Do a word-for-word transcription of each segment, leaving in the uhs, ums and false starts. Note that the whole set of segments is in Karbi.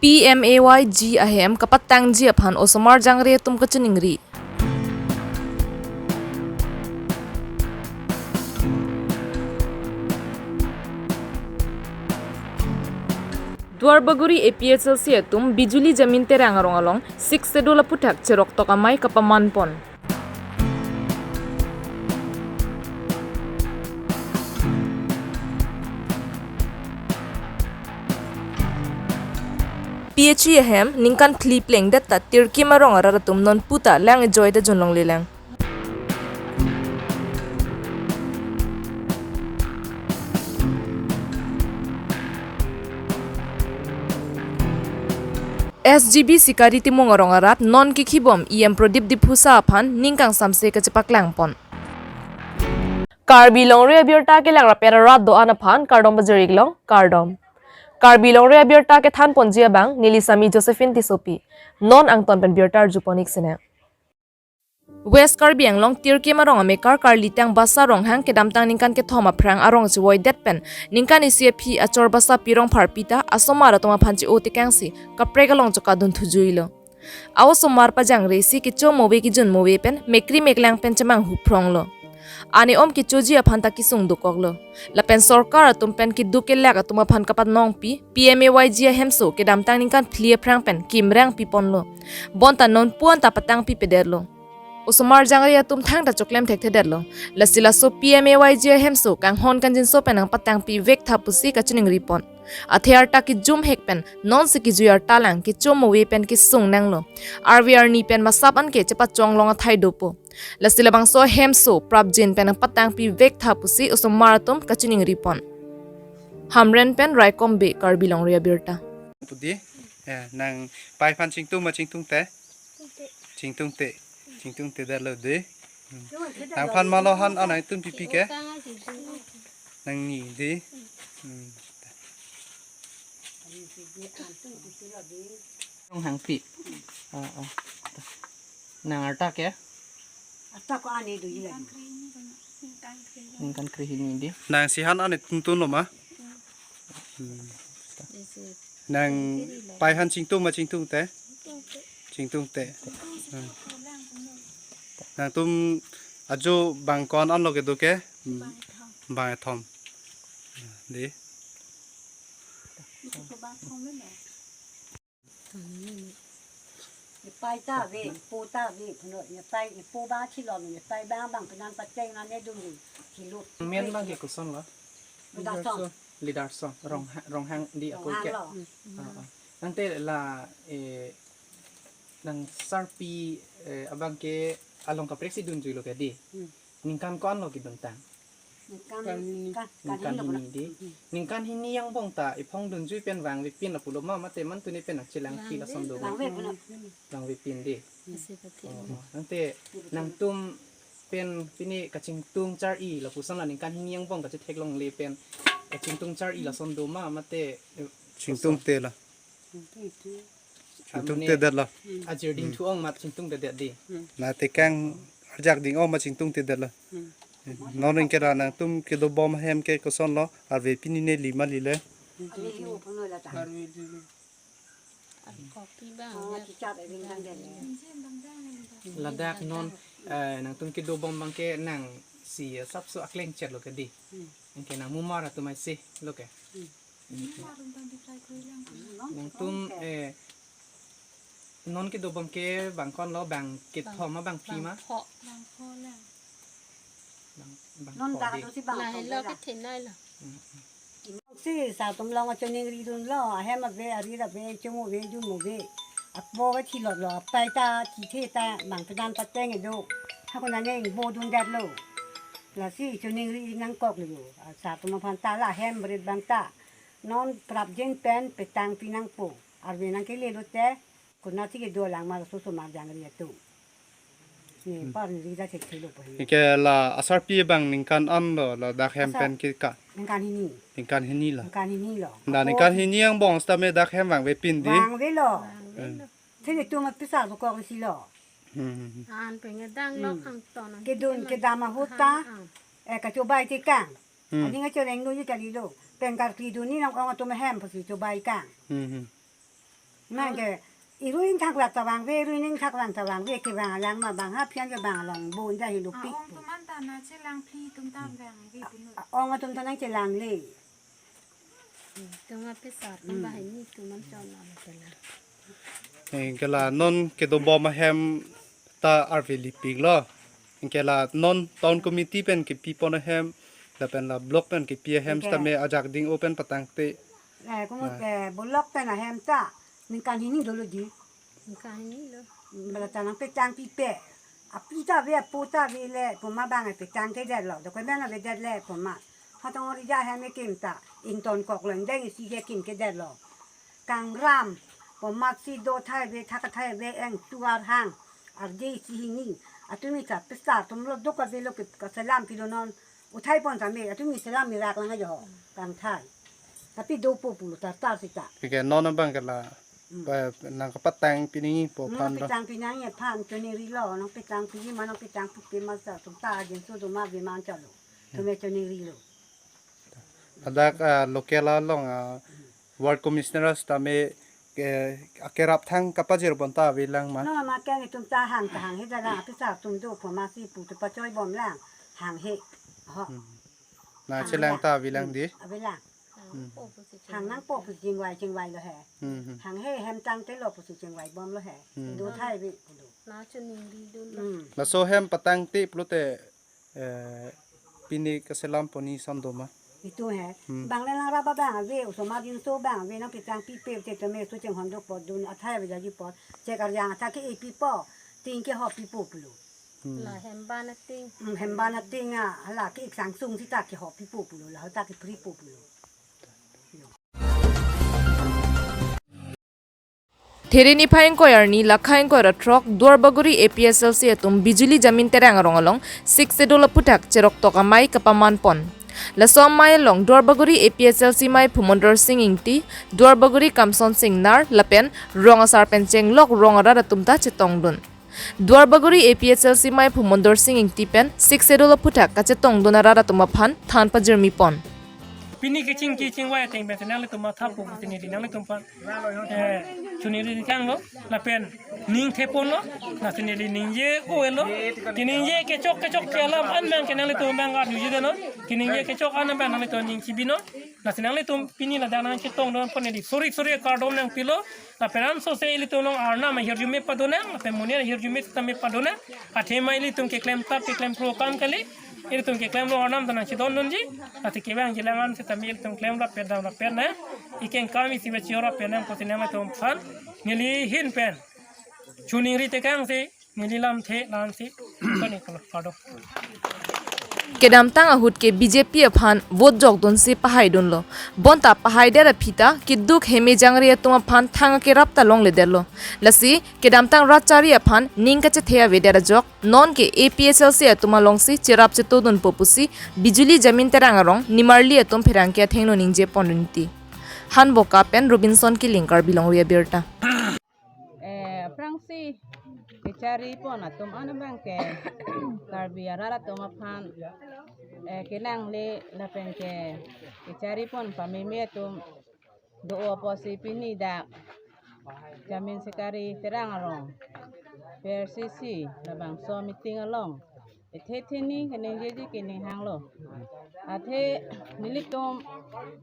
P M A Y G ahem kapatangji aphan osomar jangre atum kachiningri. Duarbagori A P H L C atum Bijuli Jamin Terang arong along Sixth Schedule aphuthak cheroktok amei kapamanpon. P H E ahem ningkan phli plengdet ta tirkim arong arat atum nonpu ta lang ejoy ta junlongle lang. S G B Sikari Timung arong arat non kekhibom E M Pradip Diphusa aphan ning kangsamse kachepaklangpon. Karbi Longri Abirta kelang rapet arat do-an aphan kardom pajir-ik long, kardom. Karbi Longri Abirta kethanponji abang neli Sami Josephine Tissopi. Non angton pen birta arjupon-ik sene. West Karbi Anglong tirkim arong amekar Karlitang Basa Ronghang kedamtang ningkan kethom aphrang arong chevoidet pen ningkan isi aphi achor Basa Pirong Pharpi ta asomar atum aphan che-o tekangsi kaprek along chokadun thujuilo. Osomar pajangre si kecho move kejun move pen mekri meklang pen chemanghu phronglo. Ane om kechoji aphan ta kesung dokoklo. Lapen sorkar atum pen keduk kelak atum aphan kapatnongpi P M A Y G ahemso kedamtang ningkan phli aphrang pen kimrang piponlo. Bonta nonpu-an ta patangpipedetlo. Osomar jangre atum thangta choklem thekthedetlo. Lasi laso P M A Y G ahemso kanghon kanjinso pen nangpatangpivek tha pusi kachiningripon. Athe arta kejumhek pen nonsi kejui arta lang kecho move pen kesung nanglo. Arve arni pen masap anke chepachong long athai dopo. Lasi labangso ahemso prapjin pen nangpatangpivek tha pusi osomar atum kachiningripon. Hamren pen Raikom Bey, Karbi Longri Abirta. Pudi, eh, nang pei aphan chingtung ma chingtungte? Chingtungte. Chingtungtedetlo dei. Hmm. Nangphan malo han anai tun pipi ke? Nangni dei. Hmm. Ronghangpi. Ah, ah. Nang arta ke? Arta ko ane do ila. Ningkan krehini dei. Nang si han ane tuntunlo ma? Hmm. Nang pei aphan chingtung ma chingtungte? Chingtungte. Hmm. Nangtum ajo bang ko-an anlo kedo ke? Hmm. Bangkethom. Dei. Nepei ta ave, nepo ta ave, puno nepei, nepo bang thilo, nepei bang bang penan pateng nane dun thilo. Men bang ke kosonlo? Leader song. Leader song, Rong, Ronghang dei ako ke. Ronghang lo. Ah, ah. Nangte la, eh, nang sarpi, eh, abang ke along kaprek si dunjuilo ke dei. Hmm. Ningkan ko-anlo keduntang? Ningkan, ningkan, ningkan hini dei. Hmm. Ningkan hini angbong ta ephong dunjui pen vangvepin lapulo ma mate mantune pen nangchelangpi lason do? Vangve puna. Vangvepin dei. Ase pati. Oh, oh. Nangte nangtum pen pini kachingtung char-i lapuson la ningkan hini angbong kachetheklongle pen kachingtung char-i lason do ma mate, eh, chingtungte la. Chingtungte. Chingtungtedetlo. Ajir ding thu-ong mat chingtungtedet dei. Hmm. Na tekang arjak ding-ong mat chingtungtedetlo. Hmm. Non ring ke la nangtum kedobom hem ke kosonlo, arve pini neli ma lile? Arve hi upuno la ta. Arve dulu. Kopi bang. Oh, ya. Cicap, eh, bing bang dele. Ladak non, eh, nangtum kedobom bang ke nangsi asapso akleng chetlo ke dei. Hmm. Anke nangmumar atum aisi lo ke. Hmm. Nangtum, eh, non kedobom ke bang ko-anlo, bang kethom ma bang phli ma? Bang pho. Bang pho le. Bang, bang pho dei. Non da do si bang pho le la. Lahelo kethenei lo. Hmm, hmm. Si sar atum along choningridunlo, ahem ave, arit ave, cho move, jun move. Apo ke thilotlo, apei ta, thithe ta, bang penan pateng kedo. Hako nane ingbodundetlo. Lasi choningri nangkoklo. Sar atum aphan ta la hem brit bang ta. Non prapjin pen petangpi nangpo. Arve nangkelelote, konatsi kedo lang ma laso osomar jangre atum. Ne, hmm, par ne rida thekthelo pa he. Anke la asarpi abang ningkan anlo ladak hem pen ke ka? Ningkan hini. Ningkan hini lo. Ningkan hini lo. Nda ningkan hini angbong sitame dak hem vangvepin dei? Vangvelo. Hmm. Thili atum apisa dokok isi lo. Hmm, hmm, hmm. An pengedang lo kangton. Kedun kedam ahut ta. Eh, kachobai tekang. Hmm. Aning achereng dunji kalilo. Pengkar kli dunji nang-ong atum ahem pusi chobai kang. Hmm, hmm. Nang ke iru ingthak vang ta vangve, iru ingthak vang ta vangve, kevang alang ma bang ha phian kevang along bun ja hilupi. Ong atum ta nangchelang phi atum ta vangve pinu. Ong atum ta nangchelangle. Tuma pisar tuma hini tuman chon ala tela. Anke la non kedobom ahem ta arve lipiklo. Anke la non town committee pen kepipon ahem, lapen la block pen kepi ahem, anke sitame ajak ding-o pen patangte. Eh, kumut, eh, block pen ahem ta ningkan hini dolo di. Ningkan hini lo. Bala ta nangpetang pipe. Api ta ave, apo ta ave le, puma bang epetang kedetlo. Dokomen avedet le, puma. Hatong ori ja ahem ekim ta ingtonkoklo, ingdeng isi kekim kedetlo. Kangram, puma si do thai ave, thak thai ave, eng tuar hang. Arje isi hini. Atumi ta pisar atum lo duk avelo ke kaselam pilo non. Uthai pon tame, atumi selam mirak lang ajo. Kangthai. Tapi dopo pulo tar tar sita. Anke non abang ke la, hmm, pa, nangkepatang pinangji pu, hmm, aphan do. Petang pinangji aphan, choningri lo, nangpetang piji ma nangpetang puke ma sa, atum ta jinso do ma ve man chalo. Hmm. Tame choningrilo. Ladak, ah, local along, ah, ward commissioner sitame ke, akerap thang kapajir pon ta avelang ma. No, ma ke itum ta hang ta hanghe dalang, apisar atum do puma si pu tu pachoi bomlang, hanghe. Ho. Hmm. Nangchelang ta avelang di? Hmm, avelang. Hmm. Hang nangpo pu chingvai chingvai lo he. Hmm, hmm. Hanghe hem tangtelo pusi chingvai bomlo he. Hmm. Do thai ave pulo. Nangchoningrilo. Hmm. Laso hem patangte pulote, eh, pini kaselam ponji ason do ma? Itum he. Hmm. Bang le nangrap abang ave, osomar jinso abang ave, nangpetang pipe te tame so chinghon dokpo, dun athai ave jaji po. Chek arjang athak ke-e pipo, tin kehop pipo pulo. Hmm. La hemban ating. Hmm, hemban ating a, hala ke-ik sangsung sita kehop pipo pulo, la hota kepri po pulo. There niphai ingkoi arni, lakha ingkoi ra throk, Duarbagori A P H L C atum Bijuli Jamin Terang arong along Sixth Schedule aphuthak cheroktok amei kapaman pon. Laso amei along Duarbagori A P H L C meiphu Mondor Sing Ingti, Duarbagori Kamson Singnar lapen rong asar pen chenglok rong arat atum ta chetongdun. Duarbagori A P H L C meiphu Mondor Sing Ingti pen Sixth Schedule aphuthak kachetongdun arat atum aphan than pajirmi pon. Pini kechingki chingvai ateng pen nanglitum matha pu, pini di nanglitum aphan, eh, choningri kanglo, lapen ning theponlo, lasi neli ningje-o-etlo, keningje kechok kechok ke alam an abang ke nanglitum abang arjuje detlo, keningje kechok an abang nanglitum ning chibino, lasi nanglitum pini ladak nangchetongdun aphan neli suri suri kardom nangpilo, lapen ansose ilitum along arnam ahirjume padonang, lapen monit ahirjume tame padonang, athema ilitum keklem tap keklem pro akam kali, ilitum keklemlo arnam ta nangchedondunji, lasi kevangji alang an sitame ilitum klemlo pet dam lo pet na, ikeng kam isi ba chiora pet nang pusi nanglitum aphan, neli ahin pen choningri tekangsi, neli lamthe la-ansi, toni kolo, kardom. Kedamtang ahut ke B J P aphan vote jokdunsi pahaidunlo. Bonta pahaidet aphi ta keduk hemejangri atum aphan thang akerap ta longledetlo. Lasi kedamtang rat chari aphan ning kachethe avedet ajok, non ke A P H L C atum alongsi cherap chetodunpo pusi Bijuli Jamin Terang arong nimarli atum pherangke athengno ningje pon rinti. Hanboka pen Robinson Killing, Karbi Longri Abirta. Eh, aphrangsi kechari pon atum an abang ke Karbi arat atum aphan, eh, kenangle lapen ke kechari pon pameme atum do-o apotsi pini dak Jamin Sikari Terang arong, P R C C labangso meeting along ethe theni keningjeji kening hanglo. Athe nelitum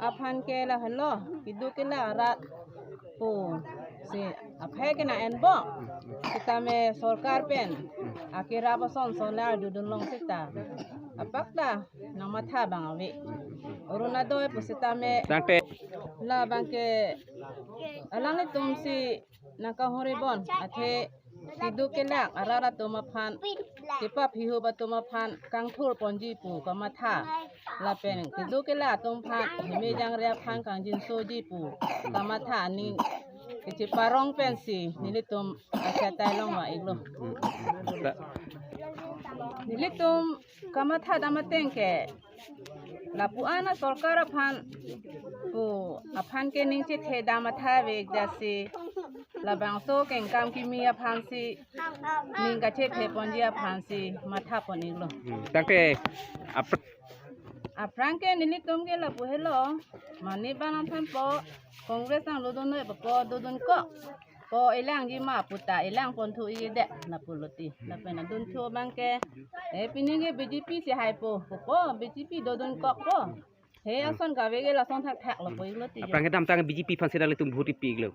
aphan ke lahenlo, keduk kelak arat pusi aphai ke nang-enbom, sitame sorkar pen akerap ason ason le arjudun long sita, apak ta nangmatha abang ave. Orunodoi pusitame tangte labang ke alanglitumsi nangkahoribom, athe keduk kelak arat atum aphan kepap hihup atum aphan kangthur ponji pu kamatha, lapen keduk kelak atum aphan hemejangri aphan kangjinsoji pu kamatha aning kecheparong pensi nelitum achatai long va-iklo. Nelitum kamatha dam ateng ke lapu-an asorkar aphan pu aphan ke ning chethe dam athai vek jasi labangso kengkam kimi aphansi ning kachethe ponji aphansi matha pon-iklo. Hmm. Tangte ap- Aphrang ke nelitum ke lapu helo, mane bang aphan po, Congress nang lodun noi po, dodun ko, po elangji ma puta, elang pon thu ide, lapu lo ti, lapen adun thu bang ke, eh, pini ke B J P si hai po, po, po, B J P dodun kok po. He, hmm, ason kave ke lason thakthak lo po lo ti. Aphrang kedamtang B J P aphan si nanglitum vote pi lo.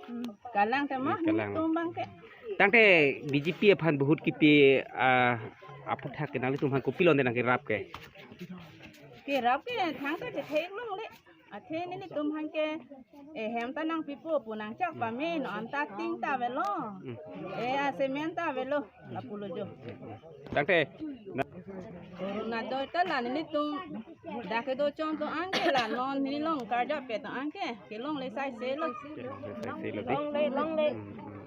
Hmm, kalang tema, hmm, kalang. Nelitum bang ke. Tangte B J P aphan vote kipi, ah, aphuthak ke nanglitum aphan kopilo ne nangkerap ke. Kerap ke, thangta ke theklongle. Athe nelitum aphan ke, eh, hem ta nangpipo pu nangchak pame, non ta tin ta avelo. Hmm. Eh, cement ta avelo, lapu lo jo. Tangte, na- Corona doi ta la nelitum dak kedo chon to anke la non nelong karja pe to anke, kelongle sai se lo. Sai se lo di. Longle, longle. Hmm,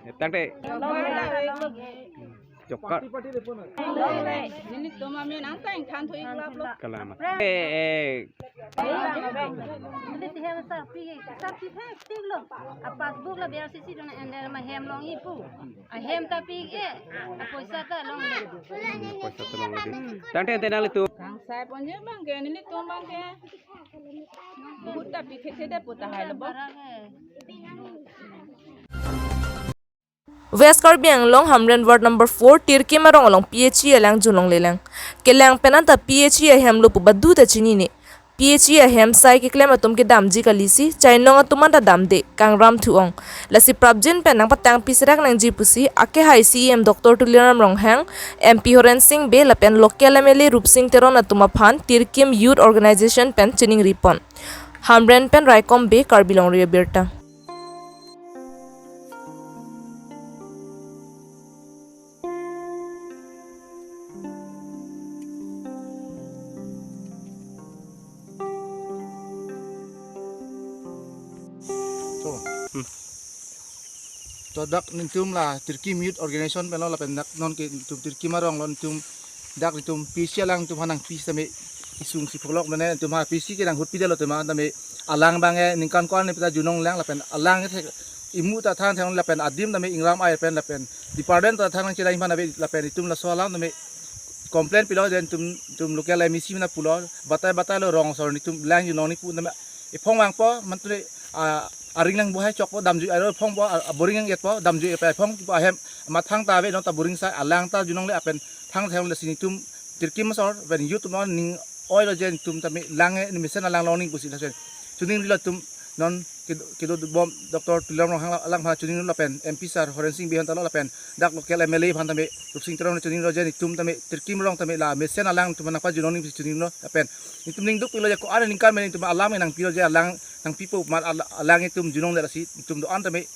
hmm. Tangte, longle la avelo. Jokar. Longle. Nelitum amen nang ta ingthan thu iklap lo. Kalang. Eh, eh. Neli ti hem sarpi, sarpi thektik lo. A passbook la B R C C dun ender ma hem longji pu. Ahem ta pi ke, apoisa ta longle. Poisa ta longle. Tangte ante nanglitum. Kangsai ponji bang ke, nelitum bang ke. Vote ta pi thekthedet pu tahai lo bo. West Karbi Anglong Hamren Ward number four Tirkim arong along P H E alang junlongle lang. Kelang pen anta P H E ahem lo pu badu ta chinine. P H E ahem sai keklem atum kedamji kali si, chainong atum anta damde, kangram thu-ong. Lasi prapjin pen nangpatangpi serak nangji pusi, akehai C E M Doctor Tuliram Ronghang, M P Horensing Bey lapen local M L A Rupsing Teron atum aphan Tirkim Youth Organization pen chiningri pon. Hamren pen Raikom Bey, Karbi Longri Abirta. To. Hmm. To dak nelitum la Tirkim Youth Organization pen lo lapen dak non ke nelitum Tirkim arong lo nelitum dak nelitum P H E alang nelitum aphan nangpi sitame isung si pholok mane nelitum aphan P H E ke nanghut pidetlo tema tame alang bang ke ningkan ko-an ni pita junong lang lapen alang ke thek imu ta thang thang lapen adim tame ingram ai pen lapen department ta thang nangchedai aphan ave lapen itum laso alam tame complain pilo, then itum, itum local M A C mana pulo, batai batai lo rong asor nelitum lang junong ni pu tame iphong vangpo, mantri, ah, aring nangbohai chokpo, damjui aro iphongpo, ah, aboring nanggetpo, damjui epe iphong po ahem, mathang ta ave, non ta boring sai, alang ta junongle lapen thang thang le si nelitum Tirkim asor, pen youth non ning oilo je nelitum tame lang e, ni mesen alang longning pusi lasen. Chuning rilo itum non kedo, kedo bom Doctor Tuliram Ronghang alang aphan chuning rilo pen M P sir Horensing Bey aphan ta lo lapen dak local M L A aphan tame Rupsing Teron chuning rilo je nelitum tame Tirkim arong tame la mesen alang itum nangpajunongning chuning rilo lapen nelitum ningduk pilo je ko-an ningkan mene itum alang nangpilo je alang nangpipo mar al-, alang itum junongle lasi itum do-an tame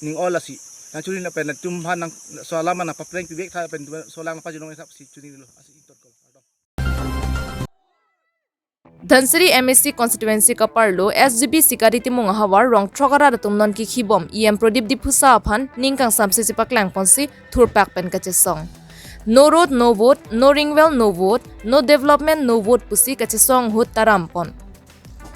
ning oi lasi. Nangchuning lapen itum aphan nangso alam nangpapreng pivek tha lapen itum so alang nangpajunong ethap si chuning rilo asi itot kol. Dhansiri M A C constituency kaparlo S G B Sikari Timung ahavar rong throk arat atum non kikhibom E M Pradip Diphusa aphan ning kangsam si chepaklang ponsi thurpak pen kachesong. No road, no vote, no ring well, no vote, no development, no vote pusi kachesong ahut taram pon.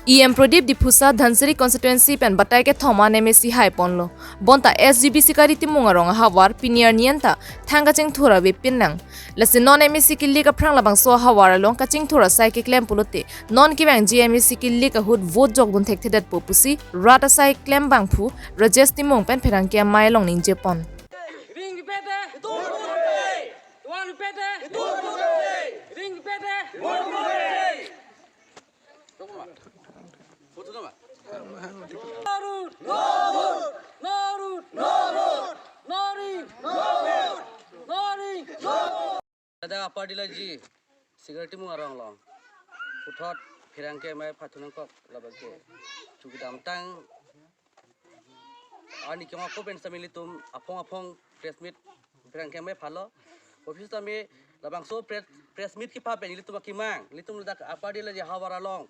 E M Pradip Diphusa Dhansiri constituency pen batai kethom an M A C hai ponlo. Bonta S G B Sikari Timung arong ahavar pini arni anta thang kachingthur avepin nang. Lasi non M A C kilik aphrang labangso ahavar along kachingthur asai keklem pulote non kevangji M A C kilik ahut vote jokdun thekthedetpo pusi rat asai klembangphu Rajesh Timung pen pherangke amei along ningje pon. Ring pete, tuan pete, ring pete. Narut! Narut! Narut! Nari! Narut! Nari! Narut! Dada apar dilaji, Sikari Timung arong along. Puthot pherangke amei pathu nangkok labangke. Chukidamtang ani kiyong ako pen sitame ilitum aphong aphong press meet pherangke amei phalo. Office tame labangso press, press meet kepha pen ilitum akemang, ilitum ladak apar dilaji ahavar along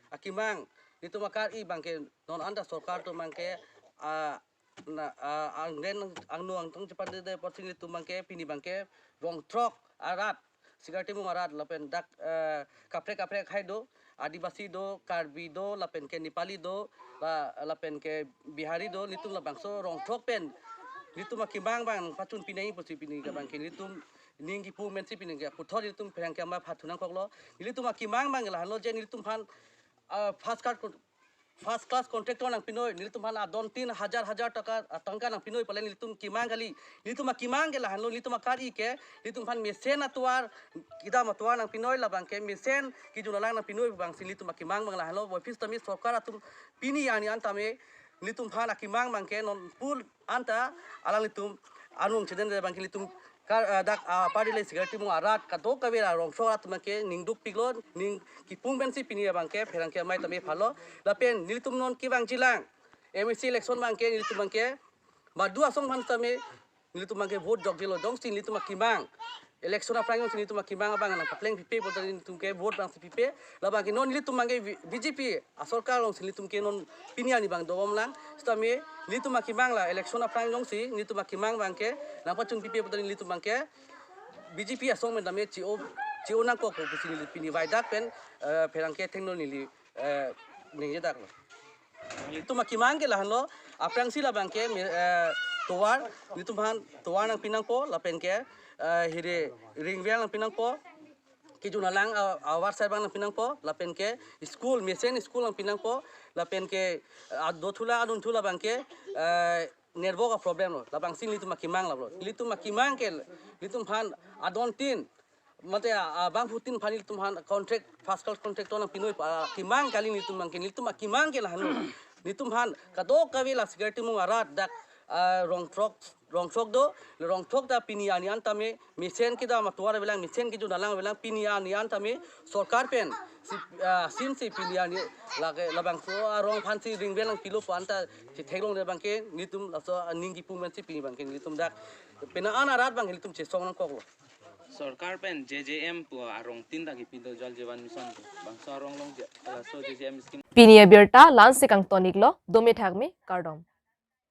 akemang, ilitum akar-i abangke non anta sorkar atum abangke, ah, na, ah, angren angno angtong chepandede apotsi ilitum abangke pini abangke rong throk arat, Sikari Timung arat lapen dak, eh, kaprek kaprek hai do, Adivasi do, Karbi do, lapen ke Nepali do, la, lapen ke Bihari do, ilitum labangso rong throk pen ilitum akemang abang pachun pinai pusi pini ke abangke ilitum ning kipung pensi pini ke puthot nelitum pherangke amei aphan thu nangkoklo. Nelitum akemang abang lahenlo je nelitum aphan, ah, first class con-, first class contractor nangpinoi, nelitum aphan adon tin hajar hajar taka, ah, tangka nangpinoi pale nelitum kemang kali. Nelitum akemang ke lahenlo, nelitum akari ke, nelitum aphan mesen atovar, kedam atovar nangpinoi labang ke mesen kejun alang nangpinoi abang si nelitum akemang abang lahenlo. Voiphit tame sorkar atum pini arni an tame nelitum aphan akemang abang ke non pool anta alanglitum anung cheden abang ke nelitum kar, eh, dak, ah, Upper Dillai Sikari Timung arat kadokave arong so arat abang ke ning dukpiklo, ning kipung pensi pini abang ke pherangke amei tame phalo. Lapen nelitum non kevangjilang M A C election abang ke nelitum abang ke madu asong aphan tame nelitum abang ke vote jokjelo, jongsi nelitum akemang election aphrang jongsi nelitum akemang abang nangpapleng pipe pulote nelitum ke vote abang si pipe. Labang ke non nelitum abang ke B J P asorkar alongsi nelitum ke non pini arni abang dobom lang. Sitame nelitum akemang la election aphrang jongsi nelitum akemang abang ke nangpachun pipe pulote nelitum abang ke B J P asong pen tame chi-o, chi-o nangkok pusi neli pini vaidak pen, eh, pherangke athengno neli, eh, ningjedak lo. Nelitum akemang ke lahenlo, aphrangsi labang ke, mi-, eh, tovar, nelitum aphan tovar nangpi nangpo, lapen ke, eh, hiri ring well nangpi nangpo, kejun alang, ah, avar side abang nangpi nangpo, lapen ke school, mesen school nangpi nangpo, lapen ke, ah, dothu la, adun thu labang ke, eh, network a problem lo, labangsi nelitum akemang lalo. Nelitum akemang ke, nelitum aphan adon tin, mate, ah, ah, bangphutin aphan nelitum aphan contract, first class contractor nangpinoi, ah, kemang kali nelitum abang ke, nelitum akemang ke lahenlo. Nelitum aphan kadokave la Sikari Timung arat dak, ah, rong throk, rong throk do, rong throk ta pini arni an tame, mesen kedam atovar avelang, mesen kejun alang avelang, pini arni an tame, sorkar pen, si, ah, sinsi pini arni, lake, labangso arong aphansi ring well nangpilo pu anta, si theklongle abang ke, nelitum laso, ah, ning kipung pensi pini abang ke, nelitum dak, pena an arat abang ke nelitum chesong nangkoklo. Sorkar pen J J M pu arong tin ta kipi do Jal Jeevan Mission pu. Bangso arong along je, laso J J M scheme. Pini abirta la-ansi kangton-iklo, dome thakme, kardom.